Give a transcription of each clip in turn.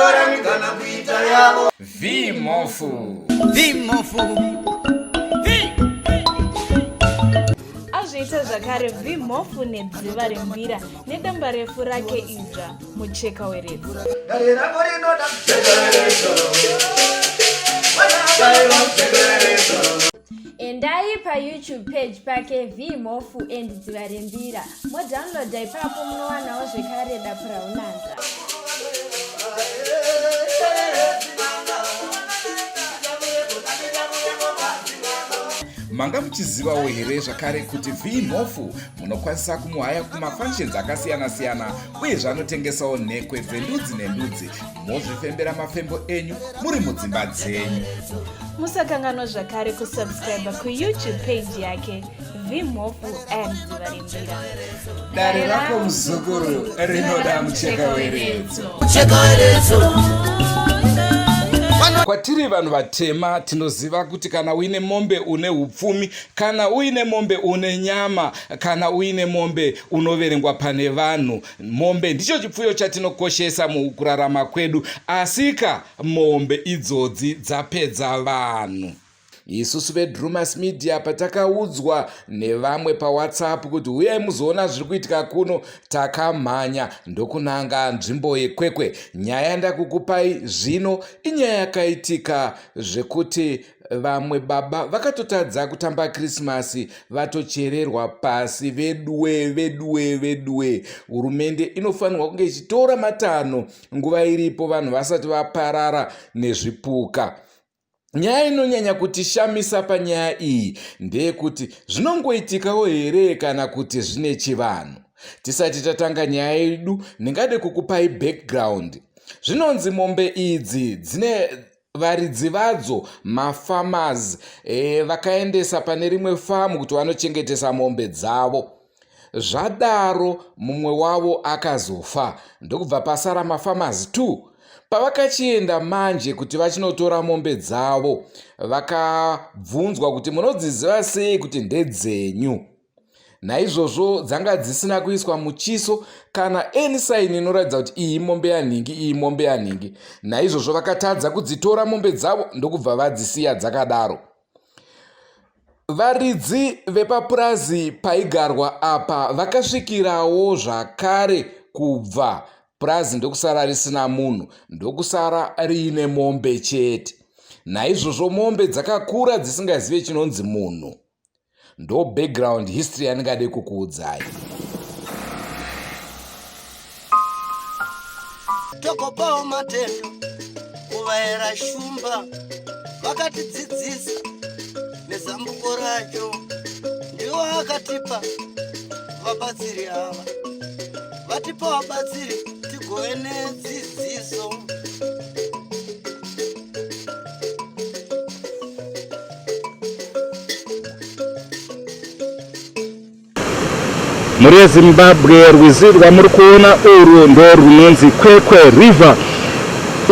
Vanotora migana kuita yavo. Vimofu. Vimofu. Azviita zvakare Vimofu nedziva rembira nedamba refu rake idzva mucheka weretso. Dare rako rinoda Endai paYouTube page pake Vmofu and Dzivarembira modownloada ipapo munowanawo zvekare Dapuraunanza. Manga muchizivawo here zvakare kuti Vmhofu munokwanisa kumuhaya kumafunctions akasiyana-siyana uyezve anotengesawo nhekwe dzendudzi nendudzi mozvifembera mafembo enyu muri mudzimba dzenyu. Musakanganwa zvakare kusubscribe kuYouTube page yake Vmhofu and Dzivarembira. Dare rako muzukuru rinoda mucheka weredzo. Mucheka weredzo. Kwatiri vanhu vatema tinoziva kuti kana uine mombe une upfumi, kana uine mombe une nyama, kana uine mombe unoverengwa pane vanhu. Mombe ndicho chipfuyo chatinokoshesa mukurarama kwedu, asika mombe idzodzi dzapedza vanhu. Isusu veDrumas Media patakaudzwa nevamwe paWhatsApp kuti huyai muzoona zviri kuitika kuno, takamhanya ndokunanga nzvimbo yeKwekwe. Nyaya yandakukupai zvino inyaya yakaitika zvekuti vamwe baba vakatotadza kutamba Krisimasi vatochererwa pasi. Veduwe, veduwe, veduwe, hurumende inofanirwa kunge ichitora matanho nguva iripo vanhu vasati vaparara nezvipuka. Nyaya inonyanya kutishamisa panyaya iyi ndeyekuti zvinongoitikawo here kana kuti zvine chivanhu. Tisati tatanga nyaya yedu ndingade kukupai background. Zvinonzi mombe idzi dzine varidzi vadzo mafarmers e, vakaendesa pane rimwe famu kuti vanochengetesa mombe dzavo. Zvadaro mumwe wavo akazofa ndokubva pasara mafarmers 2. Pavakachienda manje kuti vachinotora mombe dzavo vakabvunzwa kuti munodziziva sei kuti ndedzenyu. Naizvozvo dzanga dzisina kuiswa muchiso kana any sign inoratidza kuti iyi mombe yanhingi iyi mombe yanhingi. Naizvozvo vakatadza kudzitora mombe dzavo ndokubva vadzisiya dzakadaro. Varidzi vepapurazi paigarwa apa vakasvikirawo zvakare kubva purazi ndokusara risina munhu ndokusara riine mombe chete. Naizvozvo mombe dzakakura dzisingazive chinonzi munhu. Ndo background history yandingade kukuudzai. Tokopawo matendo kuvaera shumba vakatidzidzisa nezambuko racho ndiwo akatipa vabatsiri ava vatipa vabatsiri tigove nedzidziso. Mhuri yeZimbabwe, rwizi rwamuri kuona urwu ndorwunonzi Kwekwe River.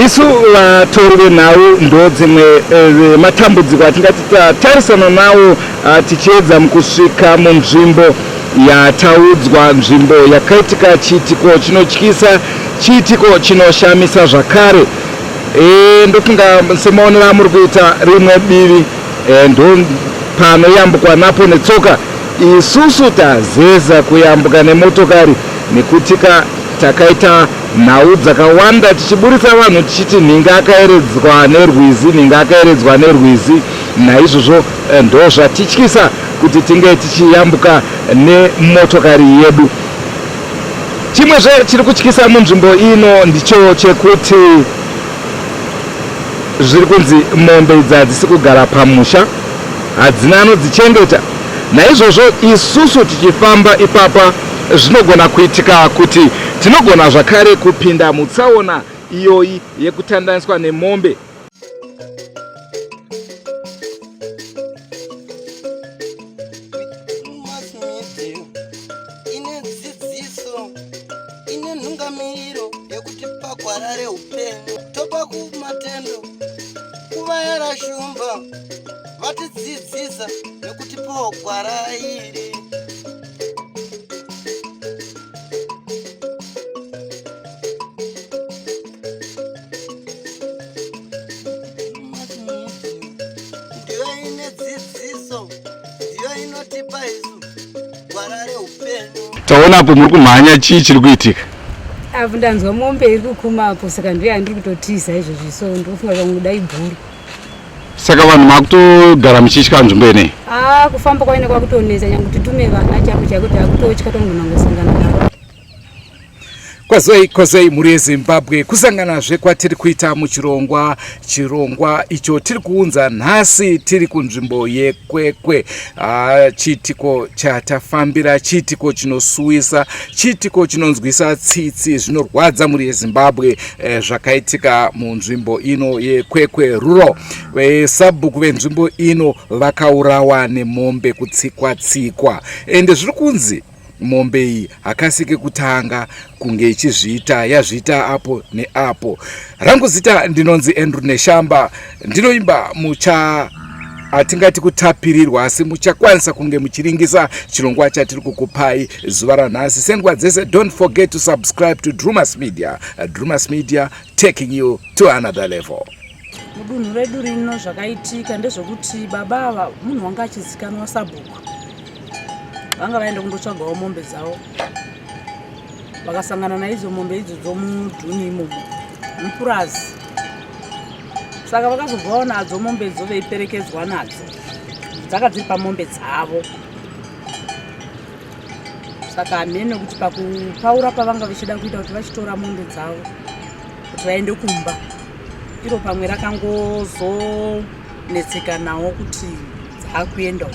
Isu vatori venhau ndodzimwe eh, matambudziko atingati tatarisana nawo ah, tichiedza mukusvika munzvimbo yataudzwa, nzvimbo yakaitika chiitiko chinotyisa, chiitiko chinoshamisa zvakare. E, ndofunga semaonero amuri kuita rimwe divi e, ndo panoyambukwa napo netsoka. Isusu tazeza kuyambuka nemotokari nekutika takaita nhau dzakawanda tichiburitsa vanhu tichiti nhingi akaeredzwa nerwizi, nhingi akaeredzwa nerwizi. Naizvozvo eh, ndozvatityisa kuti tinge tichiyambuka nemotokari yedu. Chimwezve chiri kutyisa munzvimbo ino ndicho chekuti zviri kunzi mombe idzi hadzisi kugara pamusha, hadzina anodzichengeta. Naizvozvo isusu tichifamba ipapa zvinogona kuitika kuti tinogona zvakare kupinda mutsaona iyoyi yekutandaniswa nemombe. Ine dzidziso ine nhungamiriro yekutipa gwara reupenyu topa kumatendo kuvayera shumba vatidzidzisa nekutipawo gwara iri. Taona apo muri kumhanya, chii chiri kuitika? Apo ndanzwa mombe iri kukuma apo, saka ndiyo yandiri kutotiza izvozvi, so ndikufunga pamwe kudai bhuru. Saka vanhu makutogara muchitya nzvimbo ineyi? Ah, kufamba kwaine kwakutonetsa, nyange kuti tume vana chako chako takutotya, tonogona kungosangana naro. Kwazoi kwazoi mhuri yeZimbabwe, kusanganazve kwatiri kuita muchirongwa, chirongwa icho tiri kuunza nhasi. Tiri kunzvimbo yeKwekwe. Ah, chiitiko chatafambira chiitiko chinosuwisa, chiitiko chinonzwisa tsitsi, zvinorwadza mhuri yeZimbabwe, zvakaitika munzvimbo ino yeKwekwe Rural. Vesabhuku venzvimbo ino vakaurawa nemombe, kutsikwa tsikwa, ende zviri kunzi mombe iyi hakasi kekutanga kunge ichizviita, yazviita apo neapo. Rangu zita ndinonzi Andrew Neshamba, ndinoimba mucha hatingati kutapirirwa, asi muchakwanisa kunge muchiringisa chirongwa chatiri kukupai zuva ranhasi. Senguva dzese, don't forget to subscribe to Drumas Media. Drumas Media, taking you to another level. Mudunhu redu rino zvakaitika ndezvekuti baba ava munhu wanga achizikanwa sabhuku, vanga vaenda kundotsvagawo mombe dzavo, vakasangana naidzo mombe idzodzo mudhuni imomo mupurazi. Saka vakazobvawo nadzo mombe idzo veiperekedzwa nadzo, dzaka dziri pamombe dzavo. Saka hamene kuti pakupaura pavanga vachida kuita kuti vachitora mombe dzavo kuti vaende kumba, iro pamwe rakangozonetseka nawo kuti dzaakuendawo,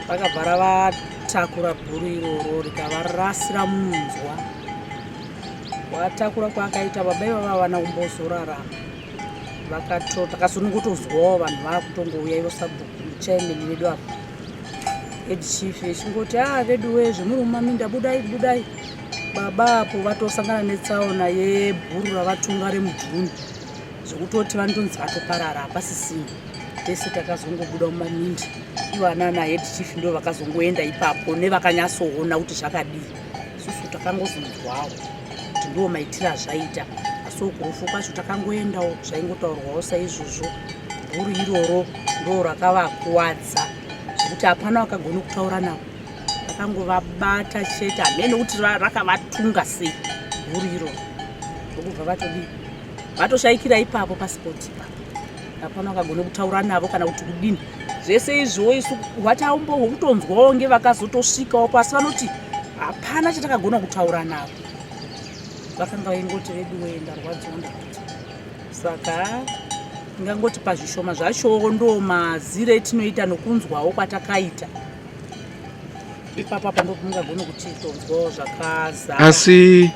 vakabva ravatakura bhuru iroro rikavarasira munzwa. Watakura kwaakaita baba ivava havana kumbozorarama. Takazonongotozwawo vanhu vaakutongouya, ivo sabhuku, chairman vedu apa, head chief, vechingoti, "A vedu we, zvemuri mumaminda, budai, budai." Baba apo vatosangana netsaona yebhuru ravatunga remudhuni, zvekutoti vanotonzi vatoparara, hapasisina. Tese takazongobuda mumaminda, ivo anana head chief ndo vakazongoenda ipapo nevakanyatsoona kuti zvakadii. Isusu takangozonzwawo kuti ndiwo maitiro azvaita, asi kurufu kwacho takangoendawo, zvaingotaurwawo saizvozvo. Bhuru iroro ndo rakavakuwadza zvekuti hapana vakagona kutaura navo, vakangovabata chete. Hamene kuti rakavatunga sei bhuru iroro, ndokubva vatodii, vatoshayikira ipapo paspot ipapo. Hapana vakagona kutaura navo kana kuti kudini. Zvese izviwo isu hwataumbo hwekutonzwawo ngevakazotosvikawo pasi, vanoti hapana chatakagona kutaura navo, vakanga vaingoti, "Vedu wee, ndarwadziwa, ndarwadziwa." Saka ndingangoti pazvishoma zvachowo ndo mazire etinoita nokunzwawo kwatakaita ipapa, pandopamungagona kuti tonzwawo zvakazara. Asi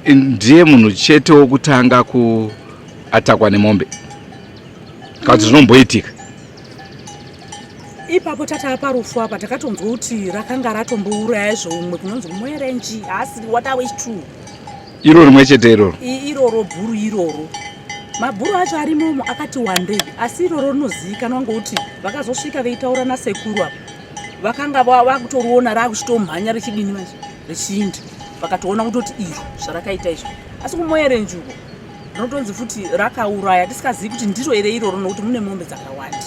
ndiye munhu chete wokutanga kuatakwa nemombe kana kuti zvinomboitika? Ipapo tataa parufu apa takatonzwa kuti rakanga ratombouraya zvoumwe kunonzi muerenji, haasi watawe chitu. Iro rimwe chete iroro? Iroro bhuru iroro. Mabhuru acho arimomo akati wandei, asi iroro rinozivikanwa ngokuti vakazosvika veitaura nasekuru apa, vakanga vakutoriona rakuchitomhanya richidini manje, richiinda, vakatoona kutoti iro zvarakaita izvo. Asi kumoerenji uko rinotonzi futi rakauraya, tisikazivi kuti ndiro here iroro, nokuti mune mombe dzakawanda.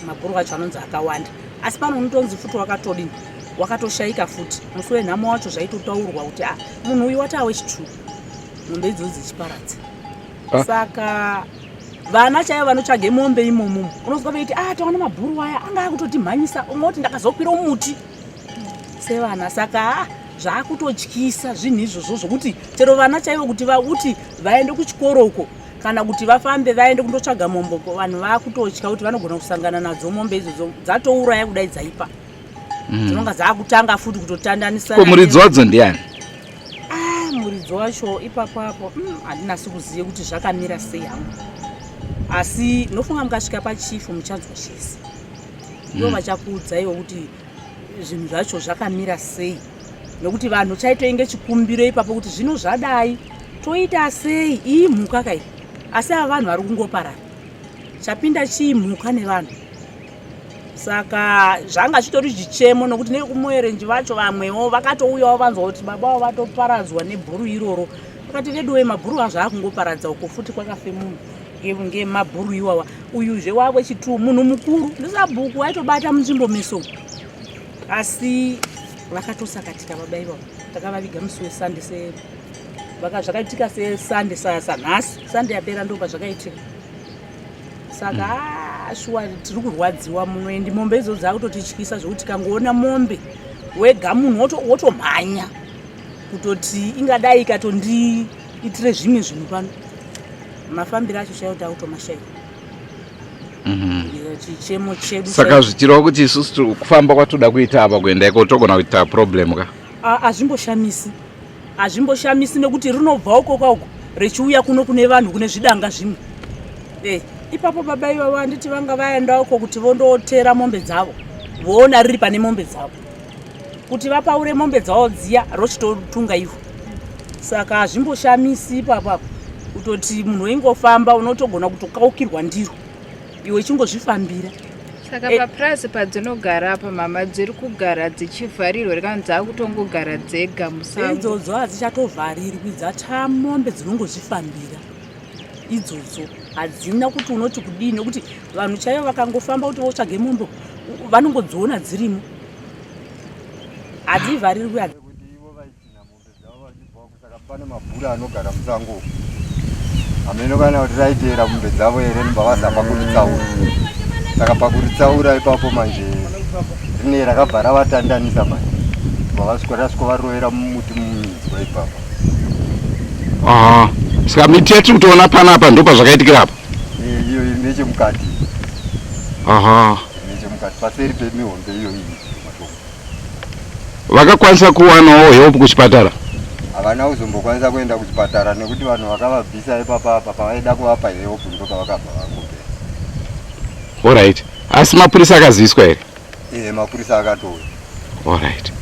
Mabhuru acho anonzi akawanda, asi pano unotonzi futi wakatodini, wakatoshayika futi musi wenhamo wacho. Zvaitotaurwa kuti, ah, munhu uyu watawe chitu, mombe idzodzi dzichiparadza. Saka vana chaivo vanotsvage mombe imomo, unozwa veiti, "Ah, taona mabhuru aya anga akutotimhanyisa." Umwe kuti, "Ndakazokwira muti sevana." Saka ah, zvaakutotyisa zvinhu izvozvo zvokuti chero vana chaivo kuti vakuti vaende kuchikoro uko kana kuti vafambe vaende kundotsvaga mombe, vanhu vaakutotya kuti vanogona kusangana nadzo mombe idzodzo dzatouraya kudai dzaipa, dzinonga dzaakutanga futi kutotandanisa. Ko muridzi wadzo ndiani? Ah, muridzi wacho ipapo apo handinasi kuzive kuti zvakamira sei hangu, asi nofunga mukasvika pachief muchanzwa chese, ndo vachakuudzaiwo kuti zvinhu zvacho zvakamira sei, nokuti vanhu chaitoinge chikumbiro ipapo kuti zvino zvadai toita sei? Iyi mhuka kai, asi ava vanhu vari kungoparara, chapinda chii mhuka nevanhu? Saka zvanga zvitori zvichemo, nokuti nekumuerenji vacho vamwewo vakatouyawo vanzwa kuti baba vavo vatoparadzwa nebhuru iroro, vakati, "Veduwe, mabhuru azvo akungoparadza uko futi kwakafe munhu ngemabhuru iwawa." Uyuzve wave chitu munhu mukuru ndisabhuku aitobata munzvimbo meso, asi Vakatosakatika baba ivavo, takavaviga musi weSunday se zvakaitika seSunday sanhasi, Sunday yapera ndo pazvakaitika. Saka shuwa tiri kurwadziwa muno, endi mombe idzodzo dzakutotityisa zvekuti tikangoona mombe wega munhu wotomhanya kutoti ingadai ikatondiitire zvimwe zvinhu pano. Mafambiro acho chaiwo takutomashaiwa. Chichemo chedu. Saka zvichireva kuti isusu kufamba kwatoda kuita apa kuenda iko togona kuita problem ka? Hazvimboshamisi, hazvimboshamisi nekuti rinobva uko kauko richiuya kuno kune vanhu kune zvidanga zvimwe. Ipapo baba ivavo handiti vanga vaenda uko kuti vondotera mombe dzavo, voona riri pane mombe dzavo kuti vapaure mombe dzavo dziya, rochitotunga ivo. Saka hazvimboshamisi ipapo apo kutoti munhu weingofamba unotogona kutokaukirwa ndiro iwe chingozvifambira. Saka papurazi padzinogara apa mama, dziri kugara dzichivharirwa kana dzakutongogara dzega musango? Idzodzo hadzichatovharirwi, dzatamombe dzinongozvifambira idzodzo, hadzina kuti unoti kudii, nekuti vanhu chaivo vakangofamba kuti votsvage mombe vanongodziona dzirimo, hadzivharirwi. Saka pane mabhura anogara musango, hameno kana kuti raiteera mombe dzavo here, ndobva vazama kuritsaura. Saka pakuritsaura ipapo manje rine rakabva ravatandanisa manje, bva vasvika rasvika varovera mumuti muminzwa ipapo. Aha. Saka miti yatiri kutoona panapa ndo pazvakaitikira apa? Iyo iri nechemukati. Aha. Nechemukati paseri pemihombe iyo iyi matombo. Vakakwanisa kuwanawo help kuchipatara? Havana kuzombokwanisa kuenda kuchipatara nekuti vanhu vakavabvisa ipapa apa pavaida kuvapa help ndo pavakabva vangopera. Alright, asi mapurisa akaziviswa here? Ee, mapurisa akatouya. Alright,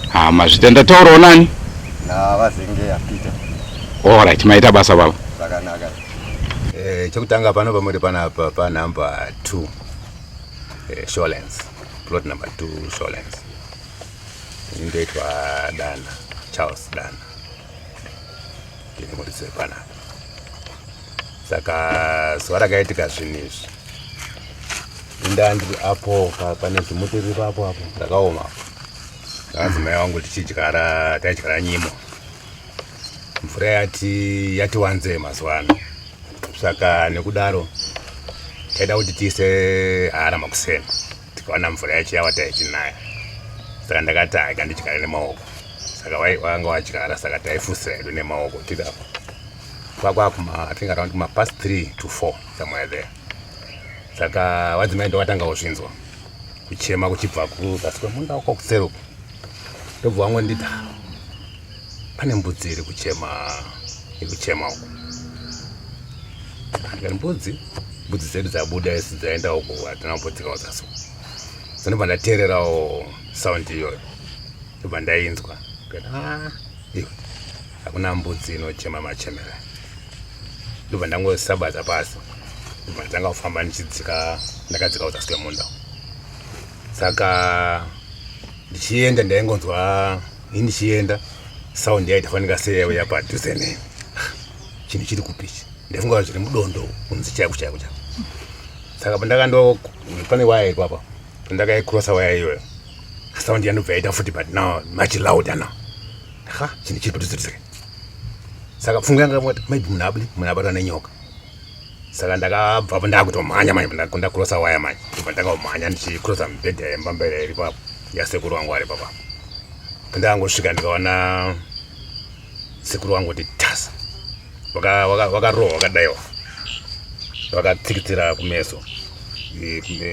ha, mazvita. Ndataurawo nani? NaVazengeya Peter. Alright, maita basa baba. Zvakanaka. Chekutanga pano pamuri panapa panumber 2 Shawlands, plot number 2 Shawlands. Ini ndoitwa Dana, Charles Dana, ndine muridzi wepanapa. Saka zuva rakaitika zvinhu izvi indaa ndiri apo pane zimuti riri papo apo rakaoma apo, ndakadzimai wangu tichidyara, taidyara nyimo. Mvura yati yati wanzei mazuva ano, saka nekudaro taida kuti tiise hara makuseni, tikaona mvura yacho yawa taichinaya. Saka ndakati haika ndidyare nemaoko. Saka wanga wadyara, saka taifusira hedu nemaoko tiri apo kwakwa kuma, I think around kuma past 3 to 4, somewhere there. Saka vadzimai ndokatanga kuzvinzwa kuchema kuchibva kuzasi kwemunda uko kuseri uko. Ndobva vamwe nditi, "Ah, pane mbudzi iri kuchema, iri kuchema uko." Ndikati, Mbudzi dzedu dzabuda isi dzaenda uko, hatina kumbodzikawo zasi uko." So ndobva ndateererawo sound iyoyo, ndobva ndainzwa. Ndikati, "Ah, iwe, hakuna mbudzi inochema machemera." Ndobva ndangosabadza pasi, ndobva ndatanga kufamba ndichidzika, ndakadzika kuzasi kwemunda. Saka ndichienda ndaingonzwa ini ndichienda sound yaita fanika seyauya padhuze neni. Chinhu chiri kupichi ndaifunga zviri mudondo kunzi chaiko chaiko chaiko. Saka pandakando pane waya ipapa, pandakaikrosa waya iyoyo, sound yandobva yaita futi, but now much louder now. Ha, chinhu chiri padhuze dhuze. Saka pfungwa yanga kuti maybe munhu abudi, munhu abatwa nenyoka. Saka ndakabvapo ndakutomhanya manje, ndakrosa waya manje, ndobva ndakamhanya ndichikrosa mibhedha yembambera iri papo yasekuru wangu ari papa. Pandakangosvika ndikaona sekuru wangu kuti tasa wakarohwa wakadaiwa, vakatsikitsira kumeso.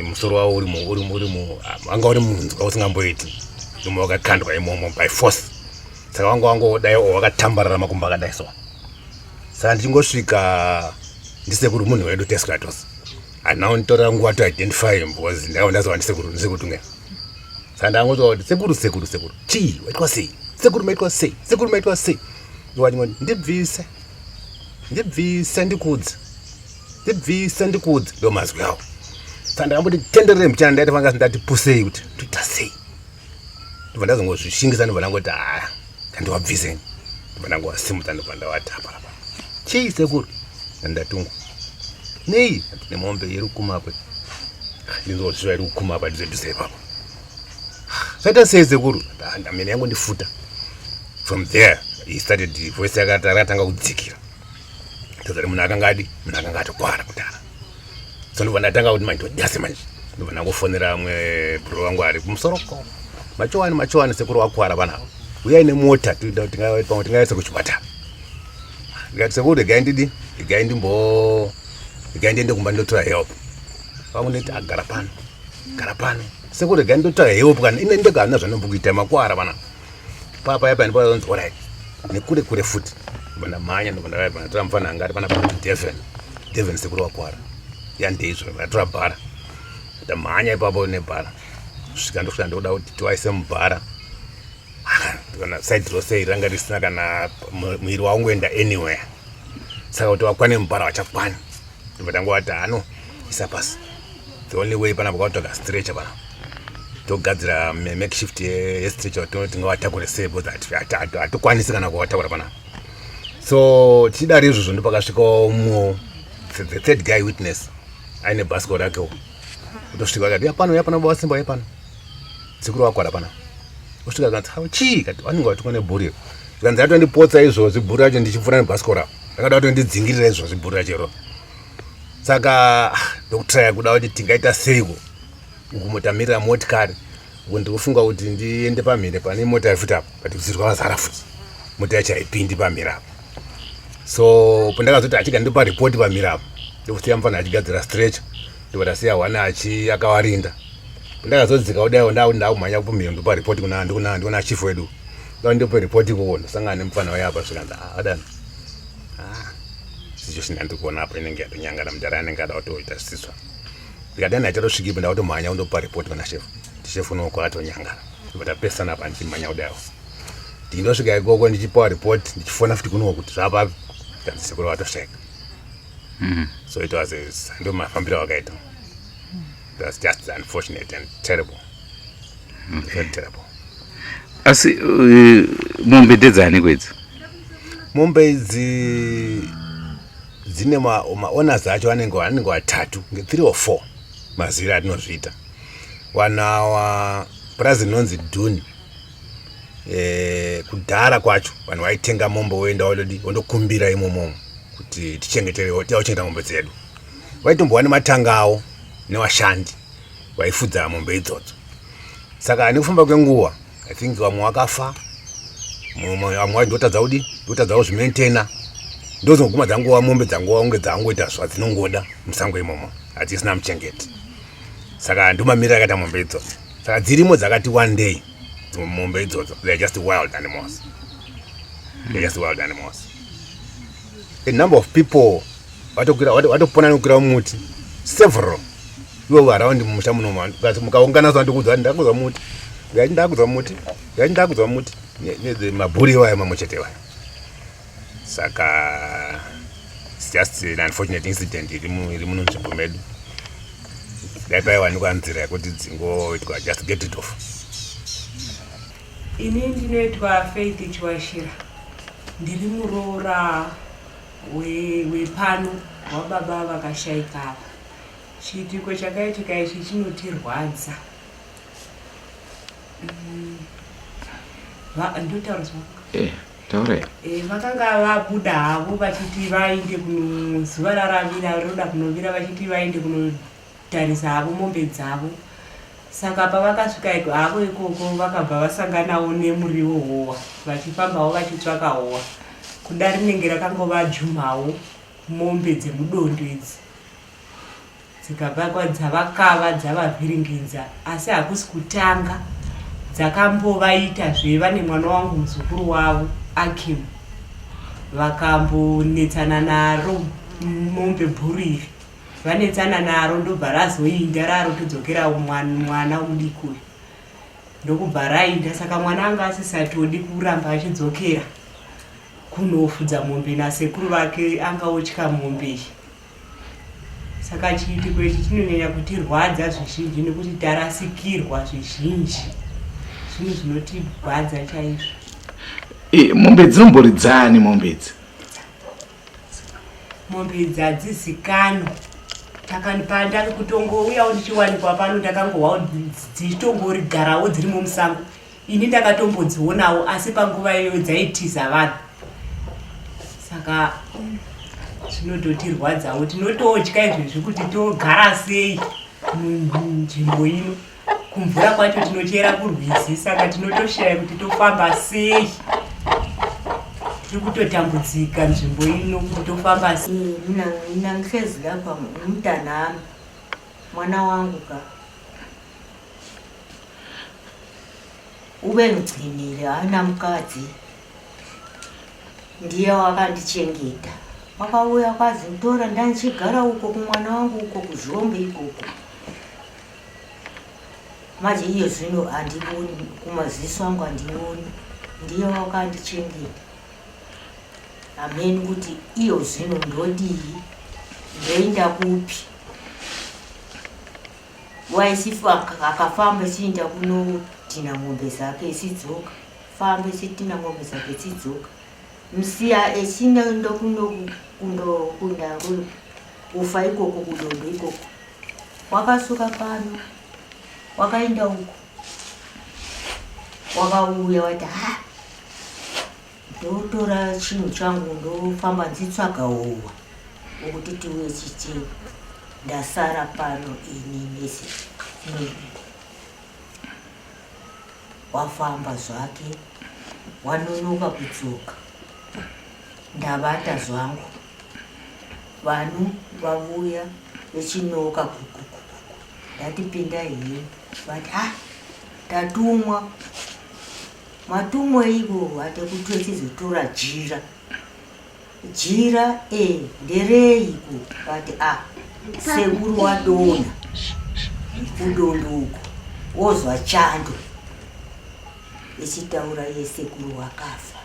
Musoro wavo uri anga uri munzwa usingamboiti imo, wakakandwa imomo by force. Saka wanga wangodai wakatambarara makumbo akadai. So saka ndichingosvika, ndisekuru munhu wedu teskratos, handina kunditorera nguva to identify him because ndakava ndazova ndisekuru, ndisekuru Tunge. Saka ndangozwa kuti, "Sekuru, sekuru, sekuru, chii, waitwa sei sekuru, maitwa sei sekuru, maitwa sei?" Ndowachingoti, "Ndibvise, ndibvise ndikudze, ndibvise ndikudze." Ndo mazwi awo. Saka ndakamboti tenderere mbichana, ndaita fanga ndati pusei kuti ndoita sei. Ndobva ndazongozvishingisa, ndobva ndangoti, "Haa, ndandiwabviseni." Ndobva ndangovasimudza, ndobva ndavati apa, "Chii sekuru?" Ndatungwa nei nemombe iri kukuma apa, ndinzozviva iri kukuma apa dhuze dhuze ipapo. Zvaita sei sekuru? Ah, ndamene yangu ndifuta. From there he started, voice yake rakatanga kudzikira. Tozari munhu akanga adi, munhu akanga atokwara kudhara. So ndobva ndatanga kuti manje ndodya semanje. Ndobva ndangofonera mwe bro wangu ari kumusoro ko. Machowani machowani sekuru wakwara vana. Uyai nemota pamwe tingaise kuchipatara. Ndikati sekuru regai ndidi, regai ndimbo regai ndiende kumba ndotora help. Vangu nditi agara pano. Gara pano. Sekuru regai ndotora help kana ine ndega handina zvandombokuita makwara vana. Papa yapa ndipo panonzi alright. Nekure kure futi. Ndobva ndamhanya ndobva ndauya pano ndatora mufana anga ari pana pana Devon. Devon sekuru wakwara. Yandeizvo ndatora bhara. Ndamhanya ipapo nebhara. Kusvika ndosvika ndoda kuti tiwaise mubhara. Kana side rose iri ranga risina kana muiri waungoenda anywhere. Saka kuti wakwane mubhara wachakwana. Ndobva ndangowati ano isa pasi. The only way panapa kwakutsvaga stretcher panapa. Togadzira makeshift yestretcher kuti tingawatakure sei because hatikwanisi kana kuwatakura panapa. So tichidaro izvozvo ndopakasvika umwe the third guy witness aine bhasikoro rakewo. Kutosvika akati yapano yapano baba Simba yapano. Sekuru wakwara panapa. Osvika akanzi hawo chii kati vanenge vatukwa nebhuri. Zvikanzi atondipotsa izvozvi bhuri racho ndichipfuura nebhasikoro apo. Rakada kutondidzingirira izvozvi bhuri racho iro. Saka ndokutraya kuda kuti tingaita seiko uku motamirira motikari uku ndikufunga kuti ndiende pamhiri pane mota futi apo but kusiri kwakazara futi mota yacho haipindi pamhiri apo. So pandakazoti achiga ndopa ripoti pamhiri apo ndokusiya mufana achigadzira stretcher ndobva ndasiya one achi akawarinda. Pandakazodzika kudai ndakuti ndakumhanya kumhiri ndopa ripoti kuna ndikuna ndikuna chief wedu. Ndava ndopa ripoti ikoko ndosangana nemufana uya apa zvikanzi ah adani. Ah situation yandiri kuona apa inenge yatonyangana mudhara anenge ada kutoita zvisizvo. Ndikati dai ndachatosvika ndakutomhanya kundopa ripoti kuna shefu. Shefu unoko atonyangana. Ndobva tapesana apa ndichimhanya kudai. Ndindosvika ikoko ndichipawa ripoti ndichifona futi kuno kuti zvapapi. Kanzi sekuru vatoshaika. So it was a, ndo mafambiro awakaita. It was just unfortunate and terrible. Okay. Very terrible. Asi mombe ndedzani kwedzi? Mombe idzi dzine maowners acho anenge vatatu, 3 or 4 mazira atinozviita. Vanhu ava purazi rinonzi Dune. Kudhara kwacho vanhu vaitenga mombe voenda wondodi vondokumbira imomo kuti tichengetere tichengeta mombe dzedu. Vaitombowa nematanga avo nevashandi vaifudza mombe idzodzo. Saka nekufamba kwenguva I think vamwe vakafa, vamwe vacho ndotadza kudi ndotadza kuzvimaintaina, ndozoguma dzangova mombe dzangova kunge dzangoita zvadzinongoda musango imomo, hadzisina muchengeti. Saka ndomamiriro akaita mombe idzodzo. Saka dzirimo dzakati one day mombe idzodzo, they are just wild animals. They are just wild animals. A number of people vatopona nekukwira muti several ivo around mumusha muno, mukaungana so ndikuudza ndakudza muti, ndikati ndakudza muti, ndikati ndakudza muti mabhuri iwayo mamwe chete iwayo. Saka it's just an unfortunate incident iri muno nzvimbo medu. Dai paiwanikwa nzira yekuti dzingoitwa just get it off. Ini ndinoitwa Faith Chiwashira, ndiri muroora wepano wababa vakashaika ava. Chiitiko chakaitika ichi chinotirwadza. Ndotaura zvako. Taura. Vakanga vabuda havo vachiti vaende kuno zuva raravira roda kunovira, vachiti vaende kunotarisa havo mombe dzavo. Saka pavakasvika havo ikoko vakabva vasanganawo nemuriwo howa, vachifambawo vachitsvaka howa. Kuda rinenge rakangovajumhawo mombe dzemudondo idzi dzikabva dzavakava dzavavhiringidza, asi hakusi kutanga dzakambovaita zve. Vane mwana wangu muzukuru wavo Akim, vakambonetsana naro mombe bhuru iri, vanetsana naro ndobva razoinda rarotodzokera mwana mudiki uyu ndokubva rainda. Saka mwana anga asisatodi kuramba achidzokera kunofudza mombe nasekuru vake, anga otya mombe iyi. Saka chiitiko ichi chinonyanya kutirwadza zvizhinji nekuti tarasikirwa zvizhinji, zvinhu zvinotirwadza chaizvo. Mombe dzinomboridzani mombe idzi? Mombe idzi hadzizikanwi. Takandipanda kutongouyawo ndichiwanikwa pano ndakangohwawo dzichitongorigarawo dzirimo musango. Ini ndakatombodzionawo asi panguva iyoyo dzaitiza vanhu. Saka zvinototirwadzawo tinototya izvezvi kuti togara sei munzvimbo ino. Kumvura kwacho tinochera kurwizi saka tinotoshaya kuti tofamba sei. Tiri kutotambudzika nzvimbo ino kuti tofamba sei. Mina mina ngihlezi lapha umntanami mwana wangu ka ubengigcinile haana mukadzi ndiye wakandichengeta wakauya kwazinditora ndandichigara uko kumwana wangu uko kuzhombe ikoko manje iye zvino handivoni kumaziso angu handivoni ndiye wakandichengeta hameni kuti iyo zvino ndodii ndoinda kupi waisifa akafamba echiinda kunotina mombe dzake echidzoka famba echitina mombe dzake echidzoka musiya echinda kundo kufa ikoko kudondo ikoko wakasuka pano wakaenda uko wakauya wati ha ndotora chinhu changu ndofamba nditsvaga howa wokuti tiuye chichii ndasara pano ini nesi wafamba zvake wanonoka kudzoka ndavata zvangu vanhu vavuya vechinoka kukukuku ndati pinda henyu vati ah tatumwa matumwa ivo ate kuti tichizotora jira jira e ndereiko vati ah sekuru wadonha kudondo uko wozwa chando ichitaura iye sekuru wakafa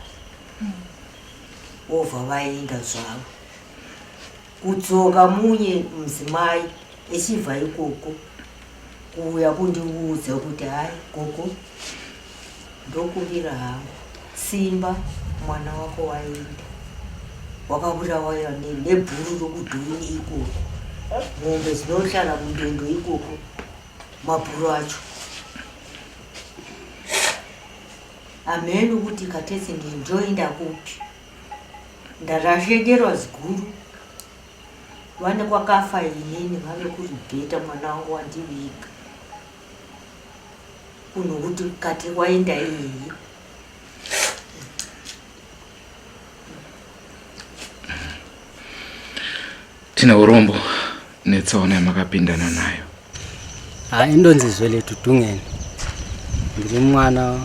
wobva vaenda zvavo kudzoka munye mudzimai echibva ikoko kuuya kundiudza kuti hai gogo ndokumbira hangu simba mwana wako waenda wakaurawa nebhuru rokudhuni ikoko mombe dzinohlala mundondo ikoko mabhuru acho hameno kuti katesi ndinjoinda kupi ndarashekerwa ziguru vane kwakafa inini vave kuribheta mwana wangu wandiviga kunokuti kati waenda iyeyi Tine urombo netsaona yamakapindana nayo. Ha indonzi Zwelethu Dungeni. Ndiri mwana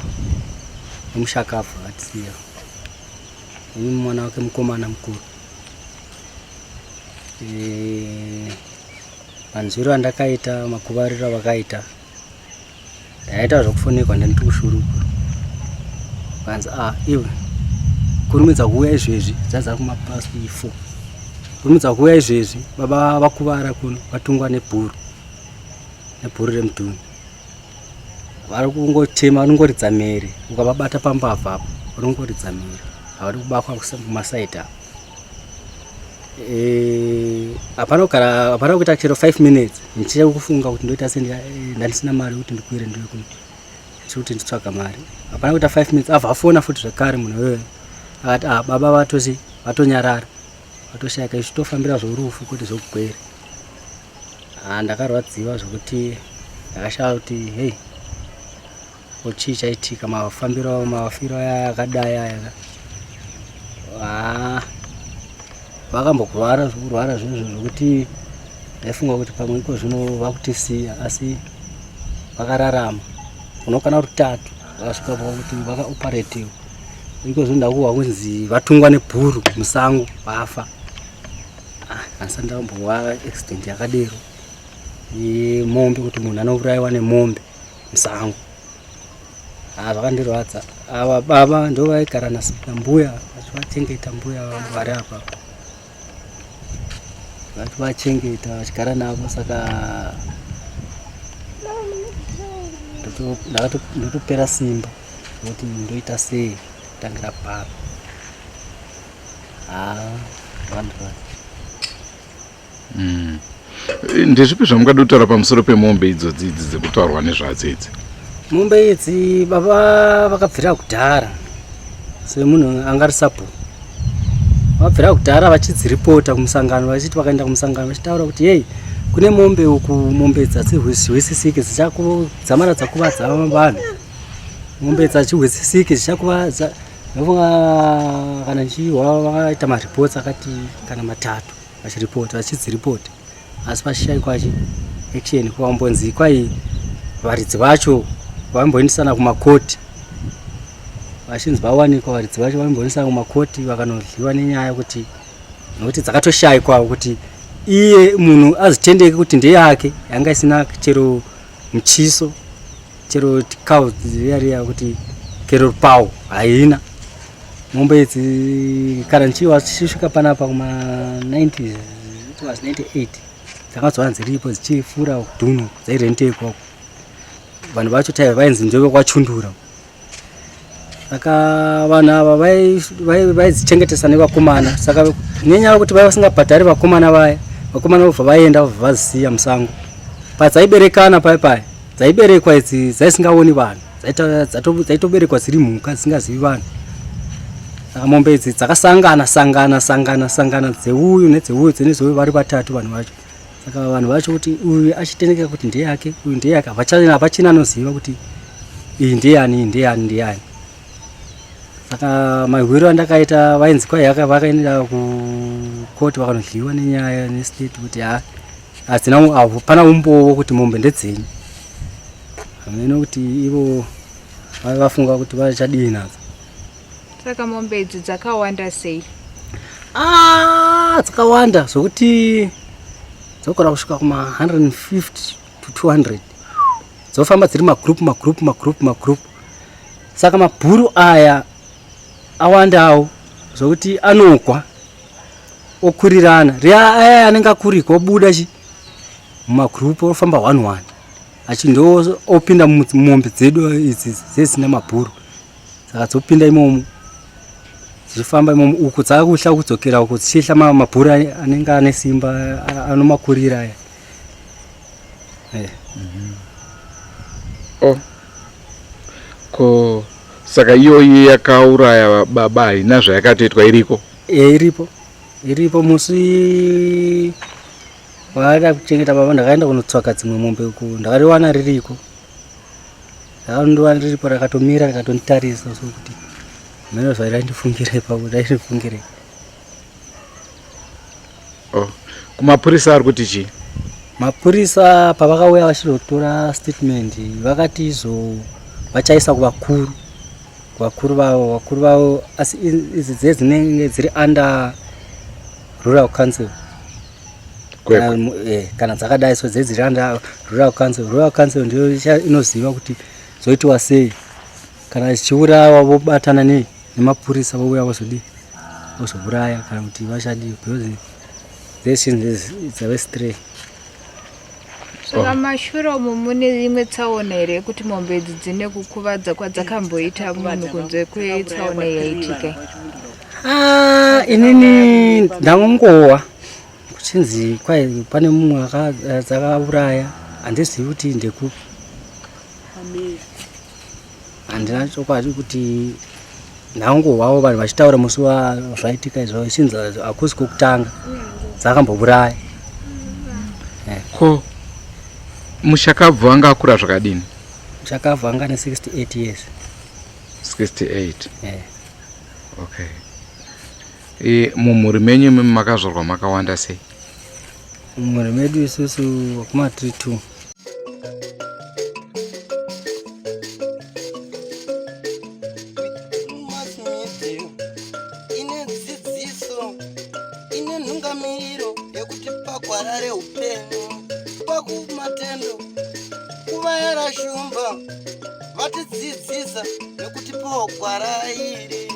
wemushakabvu akatisiya. Ini mwana wake mukomana mukuru. Eh, manzwiro andakaita makuvariro avakaita ndaita zvekufonekwa ndandiri kushurugwa vanzi ah iwe kurumidza kuuya izvezvi dzaza kumapasi four kurumidza kuuya izvezvi baba vakuvara kuno vatungwa nebhuru nebhuru remudhuni vari kungochema vanongoridza mhere ukavabata pambavha apo vanongoridza mhere havadi kubakwa kumasaidi apo Eh, hapana kugara hapana kuita chero 5 minutes ndichida kufunga kuti ndoita sei eh, ndandisina mari yekuti ndikwire ndiwe kuno kuti nditsvaga mari hapana kuita 5 minutes abva afona futi zvekare munhu iyoyo akati ah baba vatosi vatonyarara vatoshaika isu tofambira zvorufu kwete zvokugwere ah ndakarwadziwa zvokuti ndakashaya kuti hei Ko chii chaitika mafambiro mafiro aya akadai aya ah vakambokurwara zvokurwara zvezvo zvokuti ndaifunga kuti pamwe iko zvino vakutisiya asi vakararama unokana rutatu vakasvika pakuti vakaoperatiwa iko zvino ndakuhwa kunzi vatungwa nebhuru musango vafa ah, handisati ndambohwa accident yakadero yemombe kuti munhu anourayiwa nemombe musango ah, zvakandirwadza ava baba ndo vaigara nambuya vachivachengeta mbuya vangu vari apa vachivachengeta vachigara navo saka ndotopera simba kuti ndoita sei kutangira papi haa ah, zvakandirwadza. Ndezvipi zvamungada kutaura pamusoro pemombe idzodzi idzi dzekutaurwa nezvadzo idzi? Mombe idzi baba vakabvira kudhara semunhu anga ari sabhuku vabvira kudhara vachidziripota kumusangano vachiti vakaenda kumusangano vachitaura kuti hei kune mombe uku mombe dzadzihwisisiki dzichakudzamara dzakuvadza vanhu mombe dzachihwisisiki dzichakuvadza ndofunga kana ndichihwa vakaita mareports akati kana matatu vachiripota vachidziripota asi pachishaikwa chi action kwambonzi kwai varidzi vacho vaimboendesana kumakoti vachinzi vawanikwa varidzi vacho vaimboendesana kumakoti vakanodliwa nenyaya kuti nokuti dzakatoshaikwa kuti iye munhu azitendeke kuti ndeyake yanga isina chero muchiso chero cow riya riya kuti kero rupawo haina mombe idzi kana ndichiwa dzichisvika panapa kuma 90 it was 98 dzanga dzova dziripo dzichifura kudhunu dzairentekwa vanhu vacho taiva vainzi ndeve kwachundura saka vanhu ava vaidzichengetesa nevakomana saka nenyaya yekuti vaiva vasingabhadhari vakomana vaya vakomana vobva vaenda vobva vazisiya musango padzaiberekana paya paya dzaiberekwa idzi dzaisingaoni vanhu dzaitoberekwa dziri mhuka dzisingazivi vanhu saka mombe idzi dzakasangana sangana sangana sangana dzeuyu nedzeuyu dzenezeuyu vari vatatu vanhu vacho saka vanhu vacho kuti uyu achitendeka kuti ndeyake uyu ndeyake hapachina anoziva kuti iyi ndeyani iyi ndeyani ndeyani saka mahwiro andakaita vainzi kwai vakaenda kukoti vakanodyiwa nenyaya nestate kuti ha hadzina hapana umbowo kuti mombe ndedzenyu hameno kuti ivo vave vafunga kuti vachadii nadzo saka mombe idzi dzakawanda sei ah, dzakawanda zvokuti dzokora kusvika kuma 150 to 200 dzofamba dziri magroup magroup magroup magroup saka mabhuru aya awandawo zvokuti anogwa okurirana riya aya anenge akurika obuda chi mumagroup ofamba one one achindo opinda mumombe dzedu idzi dzesina mabhuru saka dzopinda imomo dzichifamba imomo uku dzakuhla kudzokera uku dzichihla mabhuru anenge ane simba anomakurira aya eh. Oh. Ko saka iyoyi yakauraya baba haina zvayakatoitwa iriko? E, iripo iripo musi waada kuchengeta baba ndakaenda kunotsvaka dzimwe mombe uku ndakariwana ririko ndakandiwana riripo rakatomira rikatonditarisa so kuti mheno zvairaindifungira ipapo raindifungirei Oh, kumapurisa ari kuti chii? Mapurisa pavakauya vachizotora statement vakati izo vachaisa kuvakuru kuvakuru vavo vakuru vavo asi idzi dze dzinenge dziri under rural council kana, eh, kana dzakadai so dze dziri under rural council rural council ndiyo inoziva kuti dzoitiwa sei kana dzichiurawa vobatana nei nemapurisa vouya vozodii vozouraya kana kuti vachadii because this dzave stray saka oh. mashure umu mune imwe tsaona here yekuti mombe idzi dzine kukuvadza kwadzakamboita munhu kunze kwetsaona yaitika ah, inini ndangongowa kuchinzi kwai pane mumwe dzakauraya handizivi kuti ndekupi handina chokwadi kuti ndangohwawo vanhu vachitaura musi wazvaitika izvo ichinzi hakusi kwokutanga dzakambouraya eh. ko mushakabvu anga akura zvakadini mushakabvu anga ane 68 years 68 yeah. okay e, mumhuri menyu imimi makazvarwa makawanda sei mumhuri medu isusu wakuma 32 Ine dzidziso ine nhungamiriro yekutipa gwara reupenyu pakumatendo kuvayera shumba vatidzidzisa nekutipawo gwara iri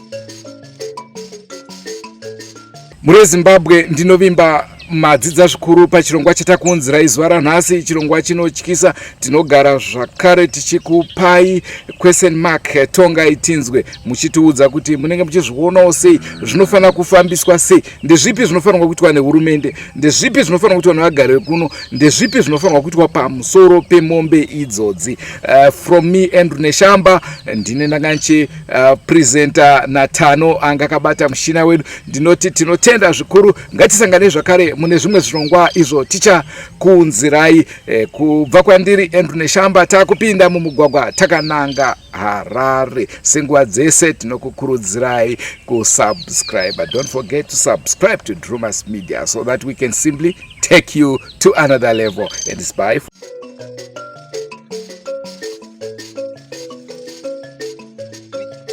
Mhuri yeZimbabwe ndinovimba Madzidza zvikuru pachirongwa chatakuunzirai zuva ranhasi, chirongwa chinotyisa. Tinogara zvakare tichikupai question mark, tongai tinzwe muchitiudza kuti munenge muchizvionawo sei, zvinofanira kufambiswa sei, ndezvipi zvinofanirwa kuitwa nehurumende, ndezvipi zvinofanirwa kuitwa nevagari vekuno, ndezvipi zvinofanirwa kuitwa pamusoro pemombe idzodzi. From me Andrew Neshamba, ndine ndanga ndichi presenter naTano anga akabata mushina wedu. Ndinoti tinotenda zvikuru, ngatisangane zvakare mune zvimwe zvirongwa izvo tichakuunzirai. Kubva kwandiri Andrew Neshamba, takupinda mumugwagwa takananga Harare. Senguva dzese tinokukurudzirai kusubscribe. Don't forget to subscribe to Drumas Media so that we can simply take you to another level. And it's bye.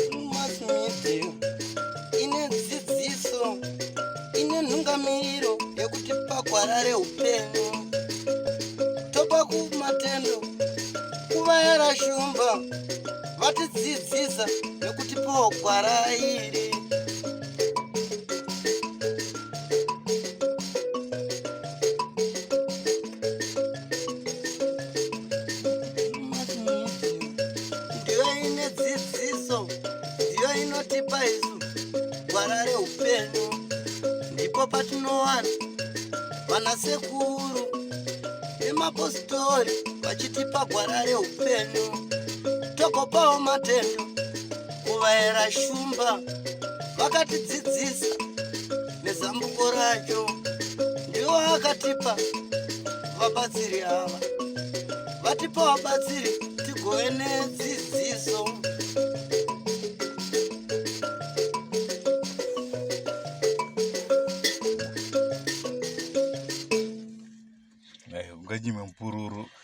Drumas Media ine dzidziso, ine nhungamiro yekutipa gwara reupenyu, topa kumatendo kuvayera shumba vatidzidzisa nekutipawo gwara iri. Ndiyo ine dzidziso, ndiyo inotipa isu gwara reupenyu. Ndipo patinowana vanasekuru nemapositori vachitipa gwara reupenyu, togopawo matendo kuvaera shumba vakatidzidzisa nezambuko racho. Ndiwo akatipa vabatsiri ava, vatipa vabatsiri tigove nedzidziso. Unganyime mupururu.